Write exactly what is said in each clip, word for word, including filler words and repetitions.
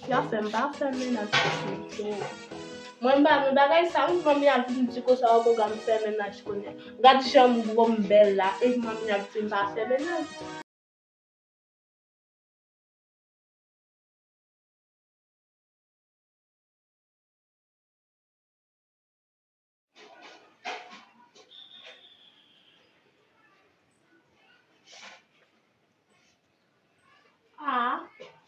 Zafè m pa fè mennaj sou tou. Mwen m pa nan bagay sa, wi, manmi ap vin di konsa, ou konn m fè mennaj kounye a. Gad jan m gwo m bèl la, epi manmi ap di m pa fè mennaj. Ah,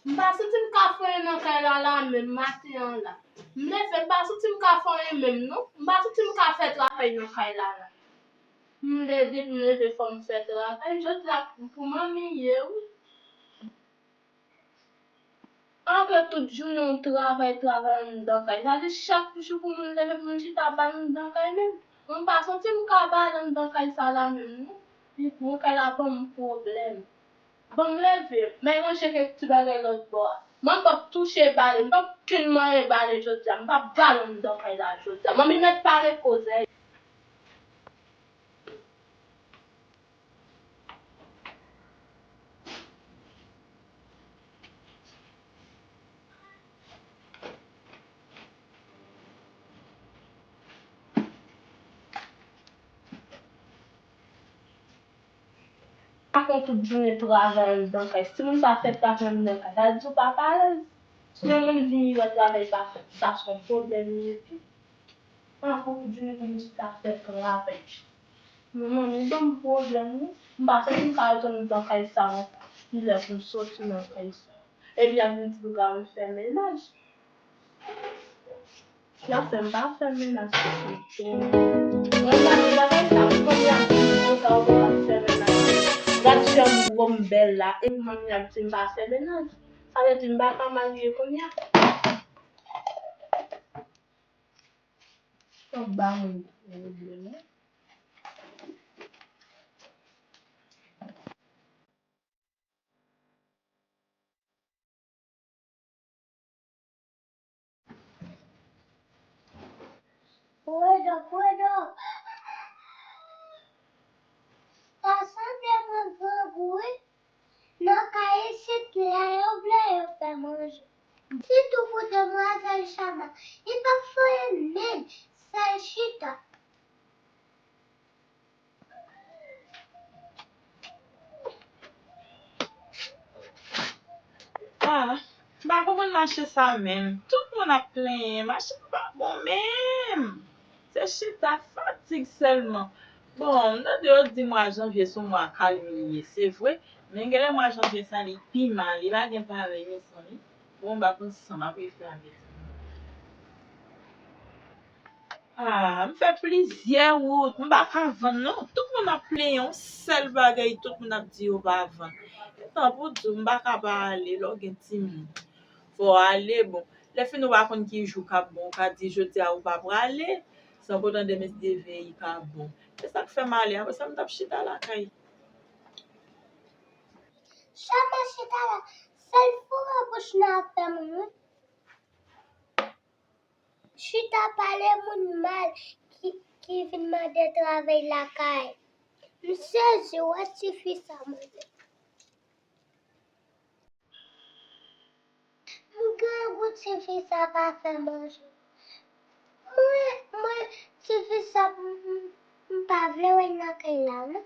m pa santi m ka fè anyen nan kay la la menm maten an la. M leve, m pa santi m ka fè anyen menm non. M pa santi m ka fè travay nan kay la la. M leve, m leve fò m fè travay. Jodi a pou manmi ye wi. Apre tout jounen w travay, travay anndan kay. Sa di chak jou pou moun leve, pou moun chita ba anndan kay menm. Mwen pa santi m ka ba anndan kay sa la menm non. Li bon kay la ban m pwoblèm. Ban m leve, men ranje kèk ti bagay lòt bò a. Mwen p ap touche bale, m p ap kenn manyen bale jodi a. M p ap ba anndan kay la jodi a. Manmi mèt pale koze. Pa konn tout jounen travay anndan kay. Si moun pa fè travay anndan kay, sa di w pa alèz. Si yon moun vini wè travay pa fèt, sa se yon pwoblèm li ye tou. An pou di m konn chita fè travay. Manman, m ban m pwoblèm wi. M pa santi m ka rete anndan kay sa ankò. Li lè pou m soti nan kay sa. Epi y ap vin di m ka vin fè mennaj. Y ap fè m pa fè mennaj sou tou. Mwen m pa nan bagay sa, m konn y ap vin di m ka ou pa fè mennaj. Gad jan m gwo m bèl la, epi manmi ap di m pa fè mennaj. Sa vle di m pa ka marye kounye a. Fòk ba moun pwoblèm wi. Pwoblèm, pwoblèm. Sa sanble mwen grangou wi. Nan kay isit la, yo vle yo fè manje. Sitou pou demwazèl Chama, li p ap fè anyen menm, sèl chita. Ah, m pa konprann mache sa menm. Tout moun ap plenyen, mache pa bon menm. Se chita fatig sèlman. Bon, m tande yo di mwa janvye se yon mwa kalmi li ye, se vre, men genlè mwa janvye sa li pi mal, li pa gen parèy mezanmi. Bon, m pa konn san m ap refè avèk. Ah, m fè plizyè wout, m pa ka vann non. Tout moun ap plenyen yon sèl bagay, tout moun ap di yo pa vann. Gentan pou di w, m pa ka pa ale, lè w gen timoun. Fò w ale, bon. Lè fini w pa konn ki jou k ap bon, w ka di jodi a ou pa prale, san potan demen si Dye vle li ka bon. Se sa k fè m ale, apre sa m t ap chita lakay. Chama chita la, sèl foure bouch nan afè moun wi. Chita pale moun mal ki, ki vin mande travay lakay. M sezi wè tifi sa mwen. M grangou tifi sa pa fè manje. Mwen, mwen, tifi sa m, m, m pa vle wè l nan kay la non.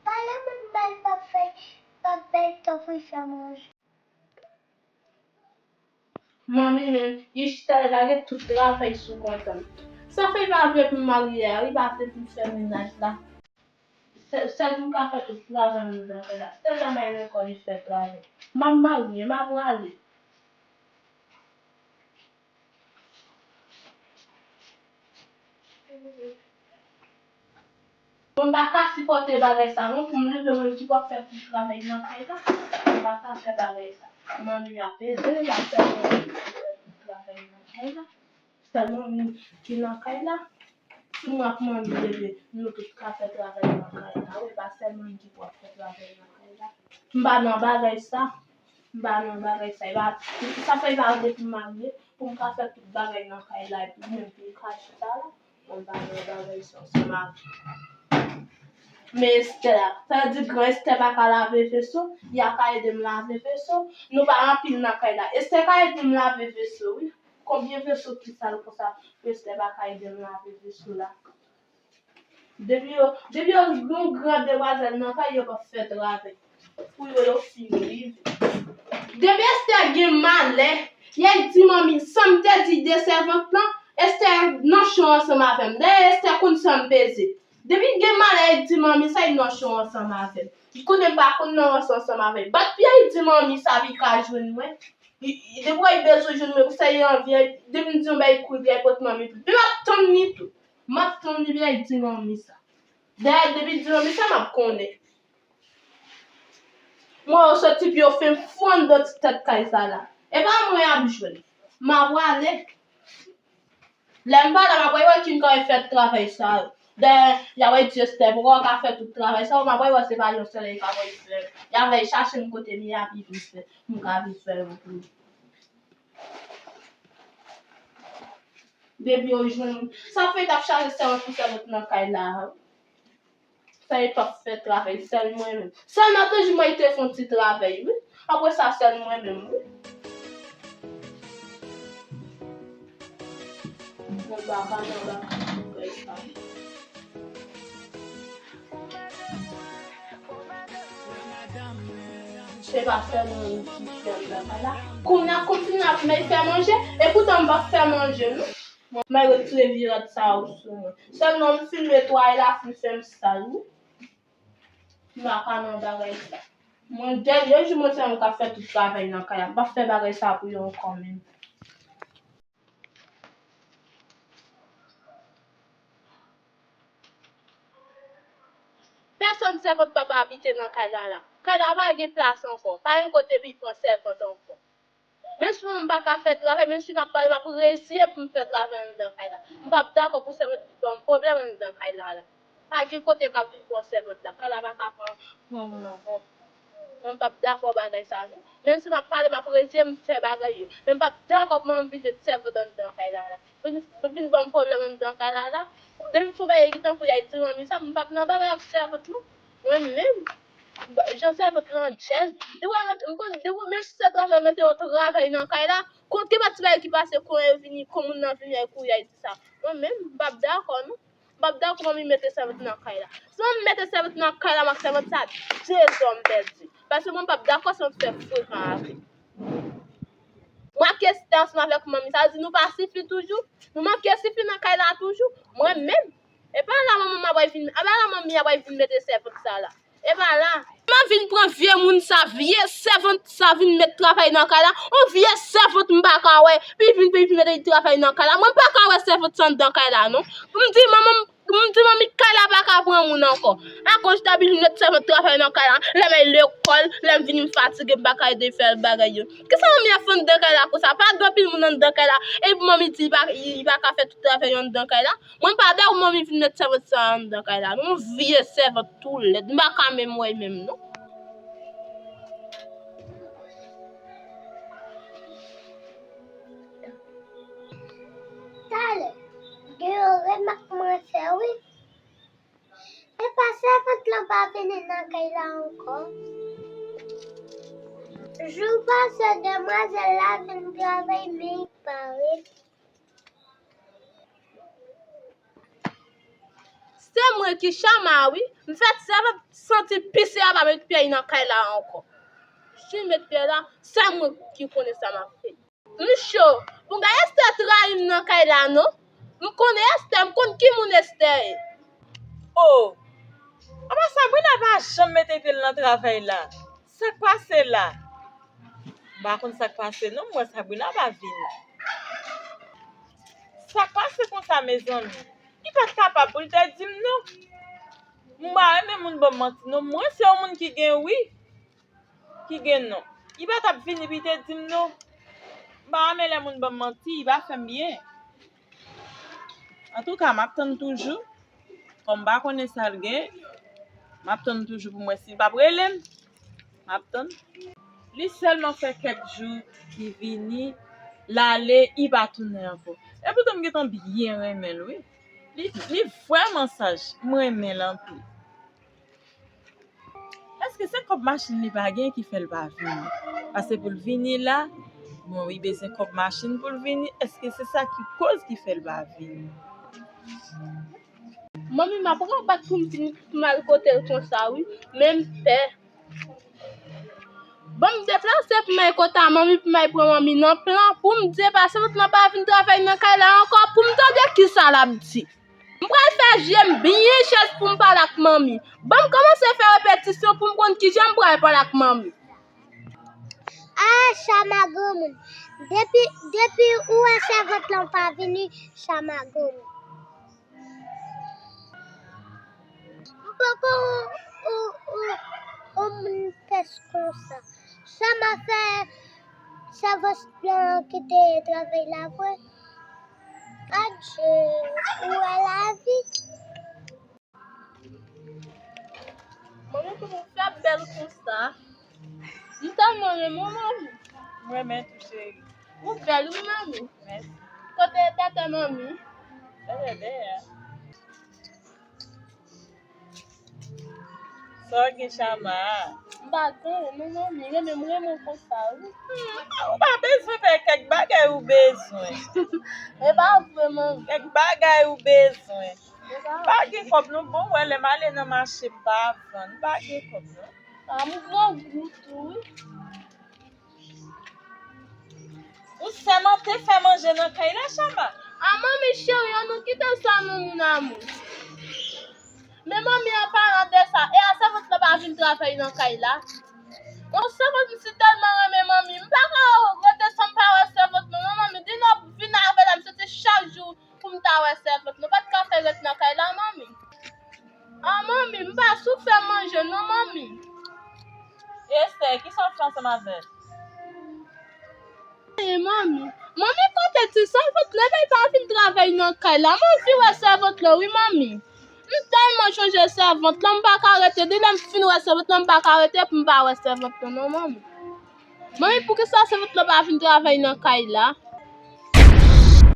Pale moun mal p ap fè, p ap bay tòf wi fè manje. Manmi menm, li chita li lage tout travay sou kont an. Sa fè li pa vle pou m marye a, li pa vle pou m fè mennaj la. Sèl, sèl moun ka fè tout travay anndan kay la. Sèl la may nan kò li fè travay. M ap marye, m ap prale. Bon, m pa ka sipòte bagay sa non, pou m leve mwen di w ap fè tout travay nan kay la. M pa ka fè bagay sa. Manmi ap ede, y ap fè mwen fè tout travay nan kay la. Sèl manmi ki nan kay la. Si mwen ak manmi leve, nou tout ka fè travay nan kay la. Wi, pa sèl manmi ki pou ap fè travay nan kay la. M pa nan bagay sa. M pa nan bagay sa. E pa, sa fè e pa vle pou m marye, pou m ka fè tout bagay nan kay la, epi menm pou m ka chita la. Mwen pa nan bagay sa ansanm avè w. Men Esther la, sa vle di gran Esther pa ka lave veso, li a ka ede m lave veso. Nou pa anpil nan kay la. Esther ka ede m lave veso, wi. Konbyen veso ki sal konsa, Esther pa ka ede m lave veso la? Depi yo, depi yo gen gran demwazèl nan kay, yo p ap fè travay. Pou yo, yo fin rive. Depi Esther gen malè, li al di manmi sa m te di de sèvant lan, Esther nan cho ansanm avè m. Dayè, Esther konn sa m peze. Depi gen malè, li di manmi sa, li nan cho ansanm avè m. Li konnen m pa konn nan ranse ansanm avè l. Bat pye, li di manmi sa, li ka jwenn mwen. Li, li, depi li bezwen jwenn mwen, pou sa li anvi, depi m di yon bagay kou, li al pot manmi tou. Epi m ap tann li tou. M ap tann li, epi l di manmi sa. Dayè, depi l di manmi sa, m ap konnen. Mwen, yo soti pou yo fè m fou anndan ti tèt kay sa la. E pa mwen y ap jwenn. M a prale. Lè m pa la, m ap wè yo ki m ka fè travay sa yo. Dayè, y a wè di Esther, poko ka fè tout travay sa yo, m ap wè yo se pa yon sèl li ka voye fè. Y a wè chache m kote m ye, y a vin fè. M ka vin fè yo tou. Depi yo jwenn mwen. Sa fè t ap chache sèvant pou sèvant nan kay la. Sa e p ap fè travay, sèl mwen menm. Sèl nan toujou mwen te fè yon ti travay, wi. Apre sa, sèl mwen menm, wi. Mwen pa ka nan bagay sa. Se pa sèl mwen ki fè bagay la. Kounye a, kontinye ap fè manje, e poutan m p ap fè manje, non. Mwen retire vye rad sa yo sou mwen. Sèlman m fin netwaye la, fin fè m sal, wi. M pa ka nan bagay sa. Mwen dènye jou mwen se mwen k ap fè tout travay nan kay la. M p ap fè bagay sa pou yo ankò menm. Pèsonn sèvant pa p abite nan kay la la. Kay la pa gen plas ankò. Pa gen kote pou y pran sèvant ankò. Menm si mwen m pa ka fè travay, menm si n ap pale, m ap reziye pou m fè travay anndan kay la. M p ap dakò pou sèvant ban m pwoblèm anndan kay la la. Pa gen kote k ap vin pran sèvant la. Kay la pa ka pran, pran moun ankò. Mwen m p ap dakò bagay sa non. Menm si m ap pale, m ap reziye m fè bagay yo. Men m p ap dakò pou mwen m vin met sèvant anndan kay la la. Vin, vin ban m pwoblèm anndan kay la la. Depi m fè yon bagay ki tankou y a di manmi sa, m p ap nan bagay ak sèvant non. Mwen menm, jan sèvant lan djèz, li wè mwen, m konn, li wè menm si se travay, mete yon travay nan kay la, konn gen pa ti bagay ki pase, kon yo vini, kon moun nan vini ak kourye di sa. Mwen menm, m p ap dakò non. M p ap dakò manmi mete sèvant nan kay la. Si manmi mete sèvant nan kay la, m ak sèvant sa, dezòm pèdi. Paske mwen m p ap dakò sèvant fè frekan avè m. Mwen ak Esther ansanm avèk manmi, sa vle di nou pa sifi toujou? Nou manke sifi nan kay la toujou? Mwen menm, e pa la manman m ap vin, e pa la manmi ap vin mete sèvant sa la. E pa la. M ap vin pran vye moun sa, vye sèvant sa vin met travay nan kay la. On vye sèvant m pa ka wè, pou vin, pou vin mete travay nan kay la. Mwen m pa ka wè sèvant sa anndan kay la non. M di manman m, m di manmi kay la pa ka pran moun ankò. Akoz ta vin met sèvant travay nan kay la. Lè m al lekòl, lè m vini m fatige, m pa ka ede fè bagay yo. Kisa manmi ap fè anndan kay la konsa? Pa gen anpil moun anndan kay la. Epi manmi di li pa, li pa ka fè tout travay yo anndan kay la. Mwen pa dakò manmi vin met sèvant sa anndan kay la. Non, vye sèvant tou lèd. M pa ka menm wè menm non. Talè, gen yon remak mwen fè wi. Epa sèvant lan pa vini nan kay la ankò. Jou pase, demwazèl la vin travay, men li pa ret. Se mwen ki chama wi. M fè sèvant santi pise a pa met pye nan kay la ankò. Si l met pye la, se mwen ki konnen sa m ap fè. M cho. Pou gade Esther trayi m nan kay la non. M konnen Esther, m konn ki moun Esther ye. Oh! Apa Sabrina pa janm mete pye l nan travay la? Sa k pase la? M pa konn sa k pase non, m wè Sabrina pa vini. Sa k pase konsa, mezanmi? Li pa t kapab pou l te di m non. M pa renmen moun ban m manti non. Mwen se yon moun ki gen wi, ki gen non. Li pa t ap vini pou l te di m non. M pa renmen lè moun ban m manti, li pa fè m byen. Antouka, m ap tann toujou. Kòm m pa konnen sa l gen, m ap tann toujou pou m wè si l p ap rele m. M ap tann. Li sèlman fè kèk jou li vini, l ale, li pa tounen ankò. Epoutan m gentan byen renmen l wi. Li, li vrèman saj, m renmen l anpil. Èske se kòb machin li pa gen ki fè l pa vini? Paske pou l vini la, bon, li bezwen kòb machin pou l vini. Èske se sa ki koz ki fè l pa vini? Manmi, m ap rabat pou m vin pou m al kote l konsa, wi. Men m pè. Ban m deplase pou m al kote a manmi, pou m al pran manmi nan plan, pou m di epa sèvant lan pa vin travay nan kay la ankò, pou m tande kisa l ap di. M pral fè je m byen chèch pou m pale ak manmi. Ban m kòmanse fè repetisyon pou m konn kijan m pral pale ak manmi. Ah, Chama granmoun. Depi, depi ou wè sèvant lan pa vini, Chama granmoun. M poko ou, ou, ou, ou moun pès konsa. Chama fè sèvant lan kite travay la vre. Adje, ou wè lavi. Manmi, kòman w fè bèl konsa? M tèlman renmen w, manmi. M renmen tou, cheri. Ou bèl, wi, manmi. Mèsi. Kote tètè manmi? Tètè dèyè. Sa w gen, Chama? M pa gen anyen, non, manmi. Renmen m renmen w konsa, wi. Ou pa bezwen fè kèk bagay ou bezwen. E pa vre, manmi. Kèk bagay ou bezwen. E pa Pa gen kòb non, bon, wè lè m ale nan mache m pa vann. Pa gen kòb non. A, m grangou tou, wi. Ou sèmante fè manje nan kay la, Chama? A, manmi cheri, an nou kite sa non, mon amour. Men manmi, an palan de sa, e a sèvant lan pa vin travay nan kay la? Yon sèvant, m si tèlman renmen manmi, m pa ka rete san m pa wè sèvant lan non, manmi. Di n ap vin avè l, m soti chak jou pou m ta wè sèvant lan. Ou pa t ka fè ret nan kay la, manmi? A, manmi, m pa sou fè manje non, manmi. Estè, kisa w fè ansanm avè l? E manmi, manmi, kote ti sèvant lan, epi l pa vin travay nan kay la. Mwen anvi wè sèvant lan, wi, manmi. M tèlman chonje sèvant lan, m pa ka rete. Depi lè m fin wè sèvant lan, m pa ka rete pou m pa wè sèvant lan non, manmi. Manmi, poukisa sèvant lan pa vin travay nan kay la?